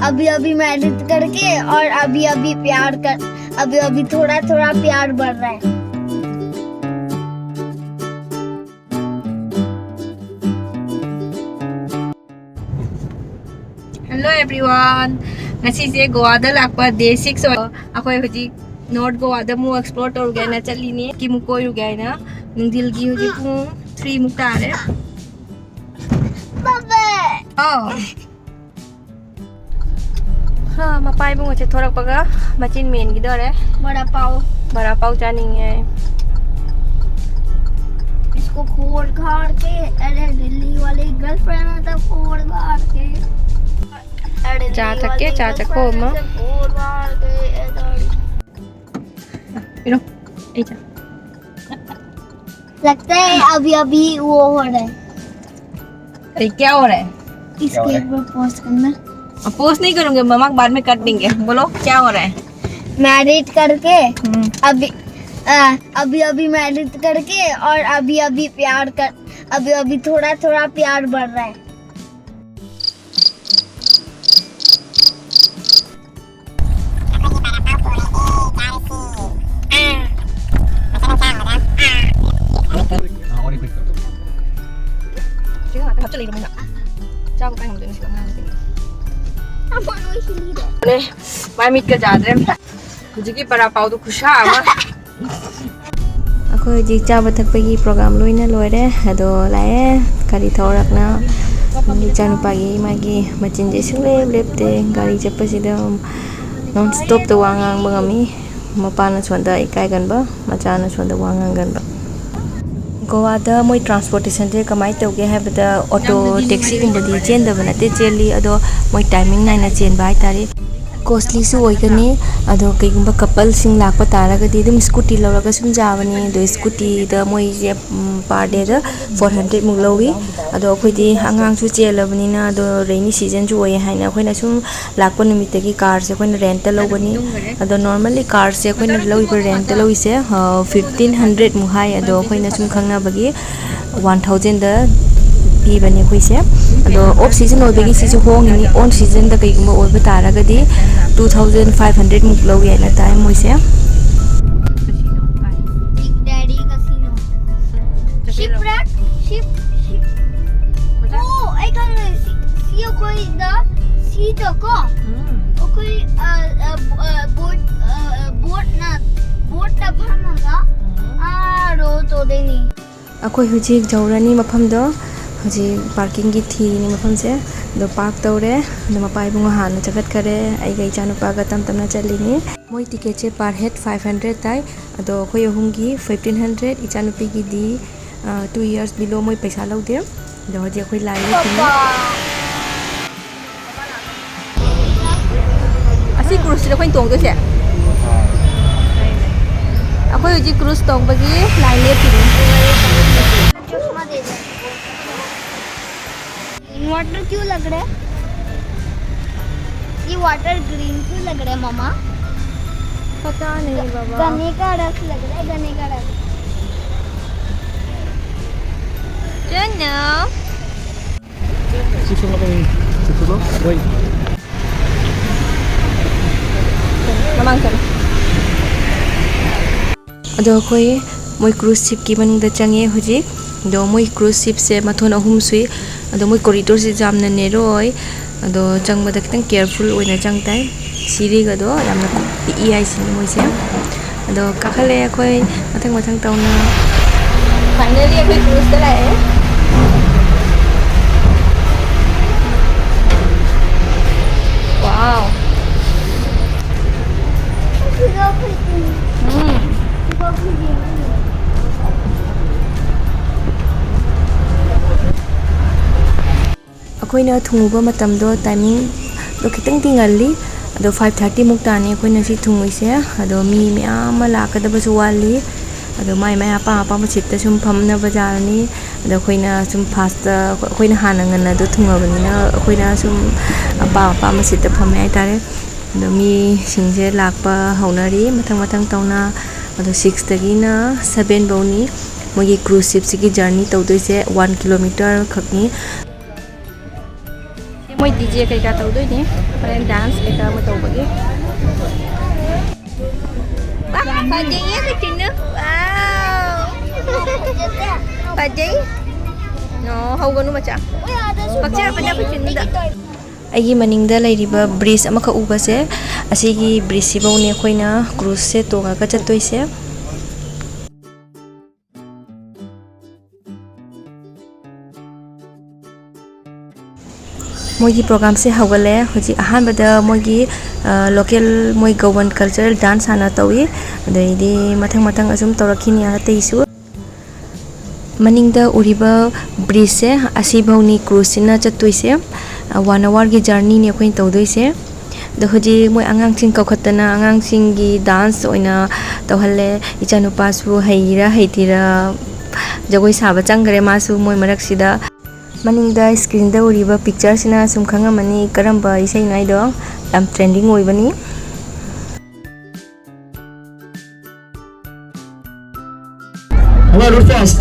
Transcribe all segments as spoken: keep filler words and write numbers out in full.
अभी अभी मैरिज करके और अभी अभी प्यार कर, अभी अभी थोड़ा थोड़ा प्यार बढ़ रहा है। Hello everyone, ꯉꯁꯤꯁꯦ ꯒꯣꯋꯥꯗ ꯂꯥꯛꯄ day six ꯑꯣꯏ꯫ ꯑꯩꯈꯣꯏ ꯍꯧꯖꯤꯛ North ꯒꯣꯋꯥꯗ ꯑꯃꯨꯛ explore ꯇꯧꯔꯨꯒꯦ ꯍꯥꯏꯅ ꯆꯠꯂꯤꯅꯤ꯫ ꯀꯤꯃꯨꯛ ꯀꯣꯏꯔꯨꯒꯦ ꯍꯥꯏꯅ꯫ ꯅꯨꯡꯊꯤꯜꯒꯤ ꯍꯧꯖꯤꯛ ꯄꯨꯡ three ꯃꯨꯛ ꯇꯥꯔꯦ꯫ ꯑꯧ꯫ ꯍꯥ, ꯃꯄꯥ ꯏꯕꯨꯡꯉꯣꯁꯦ ꯊꯣꯔꯛꯄꯒ ꯃꯆꯤꯟ ꯃꯦꯟꯈꯤꯗꯣꯔꯦ꯫ बड़ा पाव। ꯕꯣꯔꯥ ꯄꯥꯎ ꯆꯥꯅꯤꯡꯉꯦ꯫ इसको फोड़ खाड़ के, अरे दिल्ली वाली गर्लफ्रेंड है तो फोड़ खाड़ के। अरे दिल्ली वाली गर्लफ्रेंड है तो फोड़ खाड़ के, ए दाढ़ी। ꯄꯤꯔꯣ꯫ ꯑꯩ ꯆꯥ꯫ लगता है अभी अभी वो हो रहा है। अरे क्या हो रहा है? इसके ऊपर पोस्ट करना। अब पोस्ट नहीं करूंगे, मम्मा बाद में कर देंगे। बोलो क्या हो रहा है? मैरिज करके अभी, अभी अभी मैरिज करके और अभी अभी प्यार कर, अभी अभी थोड़ा थोड़ा प्यार बढ़ रहा है। ꯃꯥꯏ ꯃꯤꯠꯀ ꯆꯥꯗ꯭ꯔꯦ꯫ ꯍꯧꯖꯤꯛꯀꯤ ꯕꯔꯥ ꯄꯥꯎꯗꯣ ꯈꯨꯁꯥ ꯑꯃ꯫ ꯑꯩꯈꯣꯏ ꯍꯧꯖꯤꯛ ꯆꯥꯕ ꯊꯛꯄꯒꯤ ꯄ꯭ꯔꯣꯒꯥꯝ ꯂꯣꯏꯅ ꯂꯣꯏꯔꯦ꯫ ꯑꯗꯣ ꯂꯥꯛꯑꯦ ꯒꯥꯔꯤ ꯊꯧꯔꯛꯅ꯫ ꯏꯆꯥꯅꯨꯄꯥꯒꯤ ꯃꯥꯒꯤ ꯃꯆꯤꯟꯁꯦ ꯁꯨꯡꯂꯦꯞ ꯂꯦꯞꯇꯦ꯫ ꯒꯥꯔꯤ ꯆꯠꯄꯁꯤꯗ ꯅꯣꯟ ꯁ꯭ꯇꯣꯞꯇ ꯋꯥ ꯉꯥꯡꯕ ꯉꯝꯃꯤ꯫ ꯃꯄꯥꯅ ꯁꯣꯝꯗ ꯏꯀꯥꯏꯒꯟꯕ, ꯃꯆꯥꯅ ꯁꯣꯝꯗ ꯋꯥ ꯉꯥꯡꯒꯟꯕ꯫ ꯒꯣꯋꯥꯗ ꯃꯣꯏ ꯇ꯭ꯔꯥꯟꯁꯄꯣꯔꯇꯦꯁꯟꯁꯦ ꯀꯃꯥꯏꯅ ꯇꯧꯒꯦ ꯍꯥꯏꯕꯗ, ꯑꯣꯇꯣ ꯇꯦꯛꯁꯤꯒꯨꯝꯕꯗꯤ ꯆꯦꯟꯗꯕ ꯅꯠꯇꯦ, ꯆꯦꯜꯂꯤ, ꯑꯗꯣ ꯃꯣꯏ ꯇꯥꯏꯃꯤꯡ ꯅꯥꯏꯅ ꯆꯦꯟꯕ ꯍꯥꯏꯇꯥꯔꯦ꯫ ꯀꯣꯁꯂꯤꯁꯨ ꯑꯣꯏꯒꯅꯤ꯫ ꯑꯗꯣ ꯀꯩꯒꯨꯝꯕ ꯀꯄꯜꯁꯤꯡ ꯂꯥꯛꯄ ꯇꯥꯔꯒꯗꯤ ꯑꯗꯨꯝ ꯁ꯭ꯀꯨꯇꯤ ꯂꯧꯔꯒ ꯁꯨꯝ ꯌꯥꯕꯅꯤ꯫ ꯑꯗꯣ ꯁ꯭ꯀꯨꯇꯤꯗ ꯃꯣꯏꯁꯦ, ꯎꯝ, per dayꯗ four hundred ꯃꯨꯛ ꯂꯧꯏ꯫ ꯑꯗꯣ ꯑꯩꯈꯣꯏꯗꯤ ꯑꯉꯥꯡꯁꯨ ꯆꯦꯜꯂꯕꯅꯤꯅ, ꯑꯗꯣ ꯔꯦꯅꯤ ꯁꯤꯖꯟꯁꯨ ꯑꯣꯏꯌꯦ ꯍꯥꯏꯅ ꯑꯩꯈꯣꯏꯅ ꯁꯨꯝ ꯂꯥꯛꯄ ꯅꯨꯃꯤꯠꯇꯒꯤ ꯀꯥꯔꯁꯦ ꯑꯩꯈꯣꯏꯅ ꯔꯦꯟꯠꯇ ꯂꯧꯕꯅꯤ꯫ ꯑꯗꯣ normally ꯀꯥꯔꯁꯦ ꯑꯩꯈꯣꯏꯅ ꯂꯧꯔꯤꯕ ꯔꯦꯟꯠꯇ ꯂꯧꯔꯤꯁꯦ, ꯑ, fifteen hundred ꯃꯨꯛ ꯍꯥꯏ꯫ ꯑꯗꯣ ꯑꯩꯈꯣꯏꯅ ꯁꯨꯝ ꯈꯪꯅꯕꯒꯤ one thousandꯗ ꯄꯤꯕꯅꯦ ꯑꯩꯈꯣꯏꯁꯦ꯫ ꯑꯗꯣ ꯑꯣꯐ ꯁꯤꯖꯟ ꯑꯣꯏꯕꯒꯤ ꯁꯤꯁꯨ ꯍꯣꯡꯉꯤꯅꯤ꯫ ꯑꯣꯟ ꯁꯤꯖꯟꯗ ꯀꯩꯒꯨꯝꯕ ꯑꯣꯏꯕ ꯇꯥꯔꯒꯗꯤ two thousand five hundred ꯃꯨꯛ ꯂꯧꯏ ꯍꯥꯏꯅ ꯇꯥꯏ ꯃꯣꯏꯁꯦ꯫ Big Daddy Casino. Shipwreck? Ship, ship. ꯑꯣ, ꯑꯩ ꯈꯪꯉꯦ꯫ ꯁꯤ, ꯁꯤ ꯑꯩꯈꯣꯏꯗ, ꯁꯤꯗꯀꯣ, ꯎꯝ꯫ ꯑꯩꯈꯣꯏ, ꯑ, ꯑ, ꯑ, ꯕꯣꯠ, ꯑ, ꯑ, ꯕꯣꯠꯅ, ꯕꯣꯠꯇ ꯐꯝꯃꯒ, ꯎꯝ꯫ ꯑꯥ, ꯔꯣ ꯇꯧꯗꯣꯏꯅꯤ꯫ ꯑꯩꯈꯣꯏ ꯍꯧꯖꯤꯛ ꯌꯧꯔꯅꯤ ꯃꯐꯝꯗꯣ꯫ ꯍꯧꯖꯤꯛ ꯄꯥꯔꯀꯤꯡꯒꯤ ꯊꯤꯔꯤꯅꯤ ꯃꯐꯝꯁꯦ꯫ ꯑꯗꯣ ꯄꯥꯔꯛ ꯇꯧꯔꯦ꯫ ꯑꯗꯣ ꯃꯄꯥ ꯏꯕꯨꯡꯉꯣ ꯍꯥꯟꯅ ꯆꯠꯈꯠꯈꯔꯦ꯫ ꯑꯩꯒ ꯏꯆꯥꯅꯨꯄꯥꯒ ꯇꯞ ꯇꯞꯅ ꯆꯠꯂꯤꯅꯤ꯫ ꯃꯣꯏ ꯇꯤꯀꯦꯠꯁꯦ per head five hundred ꯇꯥꯏ꯫ ꯑꯗꯣ ꯑꯩꯈꯣꯏ ꯑꯍꯨꯝꯒꯤ fifteen hundred, ꯏꯆꯥꯅꯨꯄꯤꯒꯤꯗꯤ, ꯑ, two years below ꯃꯣꯏ ꯄꯩꯁꯥ ꯂꯧꯗꯦ꯫ ꯑꯗꯣ ꯍꯧꯖꯤꯛ ꯑꯩꯈꯣꯏ ꯂꯥꯏꯟꯗ ꯊꯤꯡꯉꯤ꯫ ꯑꯁꯤ ꯀ꯭ꯔꯨꯖꯁꯤꯗ ꯑꯩꯈꯣꯏꯅ ꯇꯣꯡꯗꯣꯏꯁꯦ꯫ ꯑꯩꯈꯣꯏ ꯍꯧꯖꯤꯛ ꯀ꯭ꯔꯨꯖ ꯇꯣꯡꯕꯒꯤ ꯂꯥꯏꯟ ꯂꯦꯞꯄꯤꯅꯤ꯫ Water क्यों लग रहा है? ये वाटर ग्रीन क्यों लग रहा है, मम्मा? पता नहीं, बाबा। गन्ने का रस लग रहा है, गन्ने का रस। Don't know. Six o'clock. Six o'clock? Wait. ꯃꯃꯥꯡ ꯆꯠꯂꯣ꯫ ꯑꯗꯣ ꯑꯩꯈꯣꯏ ꯃꯣꯏ ꯀ꯭ꯔꯨꯖ ꯁꯤꯞꯀꯤ ꯃꯅꯨꯡꯗ ꯆꯪꯉꯦ ꯍꯧꯖꯤꯛ꯫ ꯑꯗꯣ ꯃꯣꯏ ꯀ꯭ꯔꯨꯖ ꯁꯤꯞꯁꯦ ꯃꯊꯣꯟ ꯑꯍꯨꯝ ꯁꯨꯏ꯫ ꯑꯗꯣ ꯃꯣꯏ ꯀꯣꯔꯤꯗꯣꯔꯁꯦ ꯌꯥꯝꯅ ꯅꯦꯔꯣ ꯑꯣꯏ꯫ ꯑꯗꯣ ꯆꯪꯕꯗ ꯈꯤꯇꯪ ꯀꯦꯌꯔꯐꯨꯜ ꯑꯣꯏꯅ ꯆꯪ ꯇꯥꯏ꯫ ꯁꯤꯔꯤꯒꯗꯣ ꯌꯥꯝꯅ ꯄꯤꯛꯏ ꯍꯥꯏꯁꯤꯅꯤ ꯃꯣꯏꯁꯦ꯫ ꯑꯗꯣ ꯀꯥꯈꯠꯂꯦ ꯑꯩꯈꯣꯏ ꯃꯊꯪ ꯃꯊꯪ ꯇꯧꯅ꯫ Finally ꯑꯩꯈꯣꯏ ꯀ꯭ꯔꯨꯖꯇ ꯂꯥꯛꯑꯦ꯫ Wow. ꯎꯝ꯫ ꯑꯩꯈꯣꯏꯅ ꯊꯨꯡꯉꯨꯕ ꯃꯇꯝꯗꯣ ꯇꯥꯏꯃꯤꯡꯗꯣ ꯈꯤꯇꯪꯗꯤ ꯉꯜꯂꯤ꯫ ꯑꯗꯣ five thirty ꯃꯨꯛ ꯇꯥꯅꯤ ꯑꯩꯈꯣꯏꯅ ꯁꯤ ꯊꯨꯡꯉꯨꯏꯁꯦ꯫ ꯑꯗꯣ ꯃꯤ ꯃꯌꯥꯝ ꯑꯃ ꯂꯥꯛꯀꯗꯕꯁꯨ ꯋꯥꯠꯂꯤ꯫ ꯑꯗꯣ ꯃꯥꯏ ꯃꯥꯏ ꯑꯄꯥꯝ ꯑꯄꯥꯝꯕ ꯁꯤꯠꯇ ꯁꯨꯝ ꯐꯝꯅꯕ ꯌꯥꯔꯅꯤ꯫ ꯑꯗꯣ ꯑꯩꯈꯣꯏꯅ ꯁꯨꯝ ꯐꯥꯔꯁꯇ, ꯑꯩꯈꯣꯏꯅ ꯍꯥꯟꯅ ꯉꯟꯅ ꯑꯗꯨ ꯊꯨꯡꯉꯕꯅꯤꯅ ꯑꯩꯈꯣꯏꯅ ꯁꯨꯝ ꯑꯄꯥꯝ ꯑꯄꯥꯝꯕ ꯁꯤꯠꯇ ꯐꯝꯃꯦ ꯍꯥꯏꯇꯥꯔꯦ꯫ ꯑꯗꯣ ꯃꯤꯁꯤꯡꯁꯦ ꯂꯥꯛꯄ ꯍꯧꯅꯔꯤ ꯃꯊꯪ ꯃꯊꯪ ꯇꯧꯅ꯫ ꯑꯗꯣ sixꯇꯒꯤꯅ seven ꯐꯧꯅꯤ ꯃꯣꯏꯒꯤ ꯀ꯭ꯔꯨꯖ ꯁꯤꯞꯁꯤꯒꯤ ꯖꯔꯅꯤ ꯇꯧꯗꯣꯏꯁꯦ, one kilometre ꯈꯛꯅꯤ꯫ ꯃꯣꯏ ꯗꯤ ꯖꯦ ꯀꯩꯀꯥ ꯇꯧꯗꯣꯏꯅꯦ, ꯍꯣꯔꯦꯟ ꯗꯥꯟꯁ ꯀꯩꯀꯥ ꯑꯃ ꯇꯧꯕꯒꯤ꯫ ꯋꯥ, ꯐꯖꯩꯌꯦ ꯀꯩꯆꯨꯅꯨ꯫ ꯋꯥꯎ꯫ ꯐꯖꯩ꯫ ꯅꯣ, ꯍꯧꯒꯅꯨ ꯃꯆꯥ꯫ ꯄꯛꯆꯔꯛꯄꯅꯦ ꯑꯩꯈꯣꯏ ꯆꯨꯅꯨꯗ꯫ ꯑꯩꯒꯤ ꯃꯅꯤꯡꯗ ꯂꯩꯔꯤꯕ ꯕ꯭ꯔꯤꯖ ꯑꯃꯈꯛ ꯎꯕꯁꯦ, ꯑꯁꯤꯒꯤ ꯕ꯭ꯔꯤꯖꯁꯤꯐꯧꯅꯦ ꯑꯩꯈꯣꯏꯅ ꯀ꯭ꯔꯨꯖꯁꯦ ꯇꯣꯡꯉꯒ ꯆꯠꯇꯣꯏꯁꯦ꯫ ꯃꯣꯏꯒꯤ ꯄ꯭ꯔꯣꯒꯥꯝꯁꯦ ꯍꯧꯒꯠꯂꯦ꯫ ꯍꯧꯖꯤꯛ ꯑꯍꯥꯟꯕꯗ ꯃꯣꯏꯒꯤ, ꯑ, ꯂꯣꯀꯦꯜ ꯃꯣꯏ ꯒꯧꯋꯟ ꯀꯜꯆꯔꯦꯜ ꯗꯥꯟꯁ ꯍꯥꯟꯅ ꯇꯧꯏ꯫ ꯑꯗꯩꯗꯤ ꯃꯊꯪ ꯃꯊꯪ ꯑꯁꯨꯝ ꯇꯧꯔꯛꯈꯤꯅꯤ ꯑꯇꯩꯁꯨ꯫ ꯃꯅꯤꯡꯗ ꯎꯔꯤꯕ ꯕ꯭ꯔꯤꯖꯁꯦ ꯑꯁꯤꯐꯧꯅꯤ ꯀ꯭ꯔꯨꯖꯁꯤꯅ ꯆꯠꯇꯣꯏꯁꯦ꯫ ꯑ, ꯋꯥꯟ ꯑꯋꯥꯔꯒꯤ ꯖꯔꯅꯤꯅꯤ ꯑꯩꯈꯣꯏꯅ ꯇꯧꯗꯣꯏꯁꯦ꯫ ꯑꯗꯣ ꯍꯧꯖꯤꯛ ꯃꯣꯏ ꯑꯉꯥꯡꯁꯤꯡ ꯀꯧꯈꯠꯇꯅ ꯑꯉꯥꯡꯁꯤꯡꯒꯤ ꯗꯥꯟꯁ ꯑꯣꯏꯅ ꯇꯧꯍꯜꯂꯦ꯫ ꯏꯆꯥꯅꯨꯄꯥꯁꯨ ꯍꯩꯔꯤꯔꯥ ꯍꯩꯇ꯭ꯔꯤꯔꯥ ꯖꯒꯣꯏ ꯁꯥꯕ ꯆꯪꯈ꯭ꯔꯦ ꯃꯥꯁꯨ ꯃꯣꯏ ꯃꯔꯛꯁꯤꯗ꯫ ꯃꯅꯤꯡꯗ ꯁ꯭ꯀ꯭ꯔꯤꯟꯗ ꯎꯔꯤꯕ ꯄꯤꯛꯆꯔꯁꯤꯅ ꯁꯨꯝ ꯈꯪꯉꯝꯃꯅꯤ ꯀꯔꯝꯕ ꯏꯁꯩꯅꯣ ꯍꯥꯏꯗꯣ꯫ ꯌꯥꯝ ꯇ꯭ꯔꯦꯟꯗꯤꯡ ꯑꯣꯏꯕꯅꯤ꯫ हमारा फास्ट।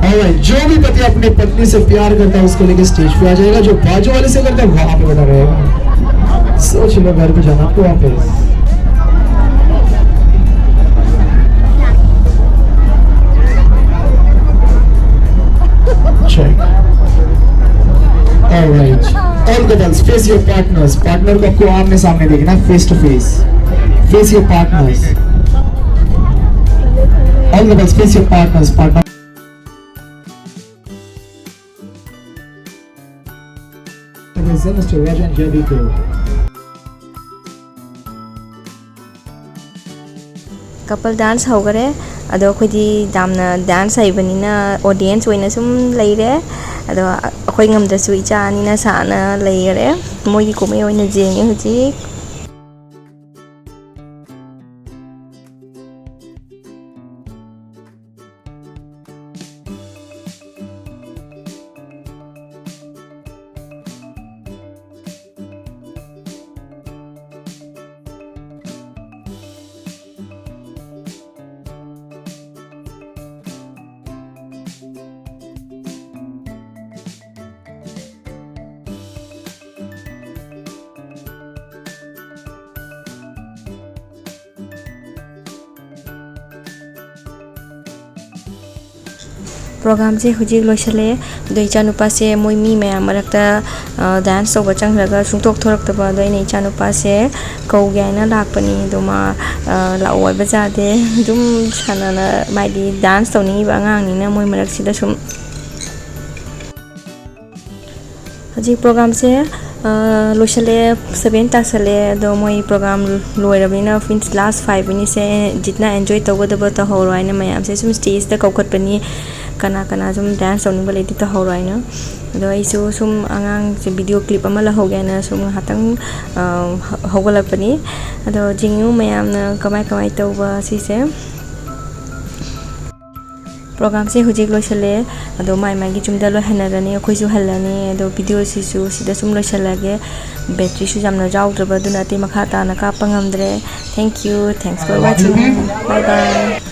ऑलराइट, जो भी पति अपनी पत्नी से प्यार करता है, उसको लेके स्टेज पे आ जाएगा। जो बाजू वाले से करता है, वहां पे बना रहेगा। सोच लो, घर पे जाना आपको वापस। Check. Alright, all couples, face your partners. Partner को आपको आमने सामने देखना, face to face. Face your partners. All the girls, face your partners. Partner. Mister Rajan Jabi ko. Couple dance ꯍꯧꯈꯔꯦ꯫ ꯑꯗꯣ ꯑꯩꯈꯣꯏꯗꯤ ꯌꯥꯝꯅ ꯗꯥꯟꯁ ꯍꯩꯕꯅꯤꯅ ꯑꯣꯗꯤꯌꯦꯟꯁ ꯑꯣꯏꯅ ꯁꯨꯝ ꯂꯩꯔꯦ꯫ ꯑꯗꯣ ꯑꯩꯈꯣꯏ ꯉꯝꯗ꯭ꯔꯁꯨ ꯏꯆꯥ ꯑꯅꯤꯅ ꯁꯥꯅ ꯂꯩꯈꯔꯦ꯫ ꯃꯣꯏꯒꯤ ꯀꯨꯝꯍꯩ ꯑꯣꯏꯅ ꯌꯦꯡꯉꯦ ꯍꯧꯖꯤꯛ꯫ ꯄ꯭ꯔꯣꯒꯥꯝꯁꯦ ꯍꯧꯖꯤꯛ ꯂꯣꯏꯁꯤꯜꯂꯦ꯫ ꯑꯗꯣ ꯏꯆꯥꯅꯨꯄꯥꯁꯦ ꯃꯣꯏ ꯃꯤ ꯃꯌꯥꯝ ꯃꯔꯛꯇ, ꯑ, ꯗꯥꯟꯁ ꯇꯧꯕ ꯆꯪꯈ꯭ꯔꯒ ꯁꯨꯡꯊꯣꯛ ꯊꯣꯔꯛꯇꯕ꯫ ꯑꯗꯣ ꯑꯩꯅ ꯏꯆꯥꯅꯨꯄꯥꯁꯦ ꯀꯧꯒꯦ ꯍꯥꯏꯅ ꯂꯥꯛꯄꯅꯤ꯫ ꯑꯗꯣ ꯃꯥ, ꯑ, ꯂꯥꯛꯑꯣ ꯍꯥꯏꯕ ꯌꯥꯗꯦ꯫ ꯑꯗꯨꯝ ꯁꯥꯟꯅꯅ, ꯃꯥꯗꯤ ꯗꯥꯟꯁ ꯇꯧꯅꯤꯡꯉꯤꯕ ꯑꯉꯥꯡꯅꯤꯅ ꯃꯣꯏ ꯃꯔꯛꯁꯤꯗ ꯁꯨꯝ꯫ ꯍꯧꯖꯤꯛ ꯄ꯭ꯔꯣꯒꯥꯝꯁꯦ, ꯑ, ꯂꯣꯏꯁꯤꯜꯂꯦ, ꯁꯚꯦꯟ ꯇꯥꯁꯜꯂꯦ꯫ ꯑꯗꯣ ꯃꯣꯏ ꯄ꯭ꯔꯣꯒꯥꯝ ꯂꯣꯏꯔꯕꯅꯤꯅ, ꯃꯤꯟꯁ ꯂꯥꯁ ꯐꯥꯏꯚ ꯃꯤꯅꯤꯠꯁꯦ ꯖꯤꯠꯅ ꯑꯦꯟꯖꯣꯏ ꯇꯧꯒꯗꯕ ꯇꯧꯍꯧꯔꯣ ꯍꯥꯏꯅ ꯃꯌꯥꯝꯁꯦ ꯁꯨꯝ ꯁ꯭ꯇꯦꯖꯇ ꯀꯧꯈꯠꯄꯅꯤ꯫ ꯀꯅꯥ ꯀꯅꯥ ꯁꯨꯝ ꯗꯥꯟꯁ ꯇꯧꯅꯤꯡꯕ ꯂꯩꯗꯤ ꯇꯧꯍꯧꯔꯣ ꯍꯥꯏꯅ꯫ ꯑꯗꯣ ꯑꯩꯁꯨ ꯁꯨꯝ ꯑꯉꯥꯡꯁꯦ ꯚꯤꯗꯤꯑꯣ ꯀ꯭ꯂꯤꯞ ꯑꯃ ꯂꯧꯍꯧꯒꯦ ꯍꯥꯏꯅ ꯁꯨꯝ ꯉꯥꯏꯍꯥꯛꯇꯪ, ꯑ, ꯍꯧꯒꯠꯂꯛꯄꯅꯤ꯫ ꯑꯗꯣ ꯌꯦꯡꯉꯨ ꯃꯌꯥꯝꯅ ꯀꯃꯥꯏ ꯀꯃꯥꯏ ꯇꯧꯕ ꯁꯤꯁꯦ꯫ ꯄ꯭ꯔꯣꯒꯥꯝꯁꯦ ꯍꯧꯖꯤꯛ ꯂꯣꯏꯁꯤꯜꯂꯦ꯫ ꯑꯗꯣ ꯃꯥꯏ ꯃꯥꯏꯒꯤ ꯌꯨꯝꯗ ꯂꯣꯏ ꯍꯟꯅꯔꯅꯤ, ꯑꯩꯈꯣꯏꯁꯨ ꯍꯜꯂꯅꯤ꯫ ꯑꯗꯣ ꯚꯤꯗꯤꯑꯣꯁꯤꯁꯨ ꯁꯤꯗ ꯁꯨꯝ ꯂꯣꯏꯁꯤꯜꯂꯒꯦ꯫ ꯕꯦꯇ꯭ꯔꯤꯁꯨ ꯌꯥꯝꯅ ꯌꯥꯎꯗ꯭ꯔꯕ, ꯑꯗꯨꯅ ꯑꯇꯩ ꯃꯈꯥ ꯇꯥꯅ ꯀꯥꯞꯄ ꯉꯝꯗ꯭ꯔꯦ꯫ Thank you, thanks for watching, bye bye꯫